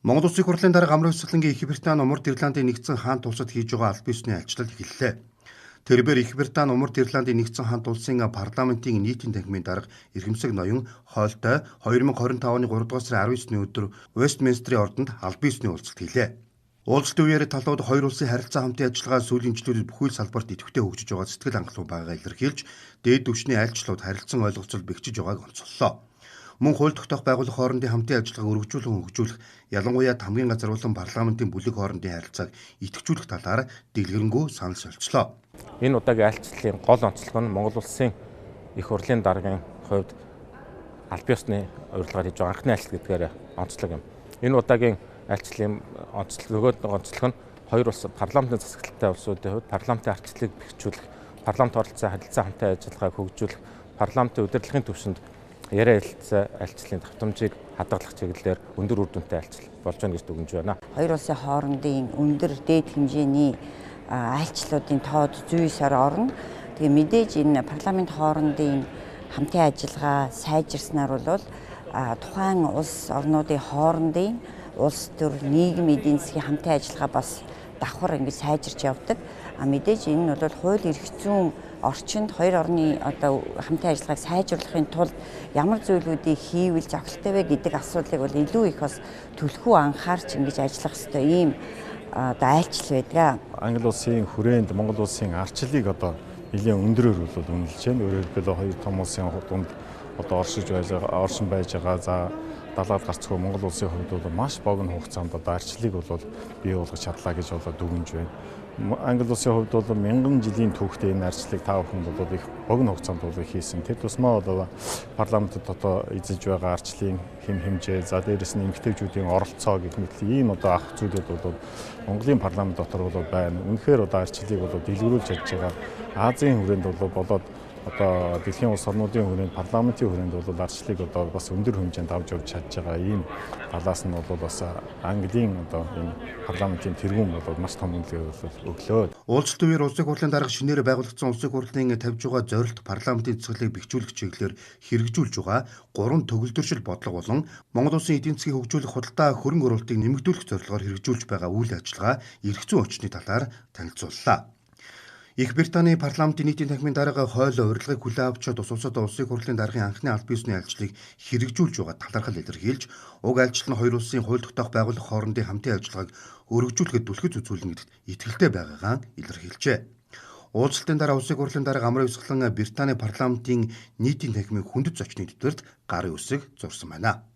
Монгол Улсын хурлын дарга Амрын Хувьсгалангийн Их Британи, Умард Ирландын нэгдсэн хаант улсад хийж байгаа аль биесний айлчлал эхэллээ. Тэрбээр Их Британи, Умард Ирландын нэгдсэн хаант улсын парламентын нийтийн танхимын дарга Эрхэмсэг ноён Хойлтой 2025 оны 3 дугаар сарын 19-ний өдөр Вестминстерийн ордонд аль биесний уулзалт хийлээ. Уулзалтын үеэр талууд хоёр улсын харилцаа хамтын ажиллагаа сүүлийн жилүүдэд бүхий л салбарт идэвхтэй хөгжиж байгаа сэтгэл хангалуун байгаагаа илэрхийлж, дээд түвшний айлчлалууд харилцан ойлголцол бэхжиж байгааг онцоллоо. Мөн хууль тогтоох байгууллага хоорондын хамтын ажиллагааг өргөжүүлэн хөгжүүлэх, ялангуяа хамгийн газар болон парламентын бүлэг хоорондын харилцааг идэвхжүүлэх талаар дэлгэрэнгүй санал солилцлоо. Энэ удаагийн айлчлалын гол онцлог нь Монгол улсын их хурлын даргын хувьд аль биесны урилгаар хийж байгаа анхны айлчлал гэдгээр онцлог юм. Энэ удаагийн айлчлалын онцлог нөгөө онцлог нь хоёр улс парламентын засаглалтай улсуудын хувьд парламентын ардчлалыг бэхжүүлэх, парламент оролцоо харилцаа хамтын ажиллагааг хөгжүүлэх, парламентын удирдлагын түвшинд яриа ярилцаа айлчлалын давтамжийг хадгалах чиглэлээр өндөр үр дүнтэй айлчлал болж байна гэж дүгнэж байна. Хоёр улсын хоорондын өндөр дээд хэмжээний айлчлалуудын тоод зүйсээр орно. Тэгээ мэдээж энэ парламент хоорондын хамтын ажиллагаа сайжирснаар бол тухайн улс орнуудын хоорондын улс төр, нийгэм, эдийн засгийн хамтын ажиллагаа бас давхар ингэж сайжирч явдаг. Мэдээж энэ нь бол хууль эрх зүйн орчинд хоёр орны одоо хамтын ажиллагааг сайжруулахын тулд ямар зүйлүүдийг хийвэл зохилттой вэ гэдэг асуудлыг бол илүү их бас түлхүү анхаарч ингэж ажиллах ёстой ийм одоо айлчлал байдаг. Англи улсын хүрээнд Монгол улсын ардчлалыг одоо нэлээн өндөрөөр бол үнэлж байна. Өөрөөр хэлбэл хоёр том улсын дунд одоо оршин байж байгаа. За далаад гарцгүй Монгол улсын хувьд бол маш богино хугацаанд одоо ардчлалыг бол бий болгож чадлаа гэж бол дүгнэж байна. Англи улсын хувьд бол мянган жилийн түүхтэй энэ ардчлалыг та бүхэн бол их богино хугацаанд бол хийсэн. Тэр тусмаа бол парламентод одоо эзэлж байгаа ардчлалын хэмжээ, за дээрэс нь эмэгтэйчүүдийн оролцоо гэх мэт ийм одоо авах зүйлүүд бол Монголын парламент дотор бол байна. Үнэхээр одоо ардчлалыг бол дэлгэрүүлж чадж байгаа. Азийн хүрээнд бол болоод одоо дэлхийн улс орнуудын хүрээнд, парламентын хүрээнд бол ардчлалыг одоо бас өндөр хэмжээнд авч явж чадж байгаа ийм талаас нь бол бас Английн одоо энэ парламентын тэргүүн бол маш том үнэлгээ бол өглөө. Уулзалтын үеэр улсын хурлын дарга шинээр байгуулагдсан улсын хурлын тавьж байгаа зорилт парламентын засаглалыг бэхжүүлэх чиглэлээр хэрэгжүүлж байгаа 3 төгөлдршил бодлого болон Монгол улсын эдийн засгийг хөгжүүлэх худалдаа хөрөнгө оруулалтыг нэмэгдүүлэх зорилгоор хэрэгжүүлж байгаа үйл ажиллагаа эрх зүйн орчны талаар танилцууллаа. Их Британий парламентын нийтийн танхимын дарга Хойл урилгыг хүлээн авч тус улсад улсын хурлын даргын анхны аль биесний айлчлалыг хэрэгжүүлж байгаа талархал илэрхийлж, уг айлчлал нь хоёр улсын хууль тогтоох байгууллага хоорондын хамтын ажиллагааг өргөжүүлэхэд түлхэц үзүүлнэ гэдэгт итгэлтэй байгаагаа илэрхийлжээ. Уулзалтын дараа улсын хурлын дарга Амрын Хувьсгалан Британий парламентын нийтийн танхимын хүндэт зочны дэвтэрт гарын үсэг зурсан байна.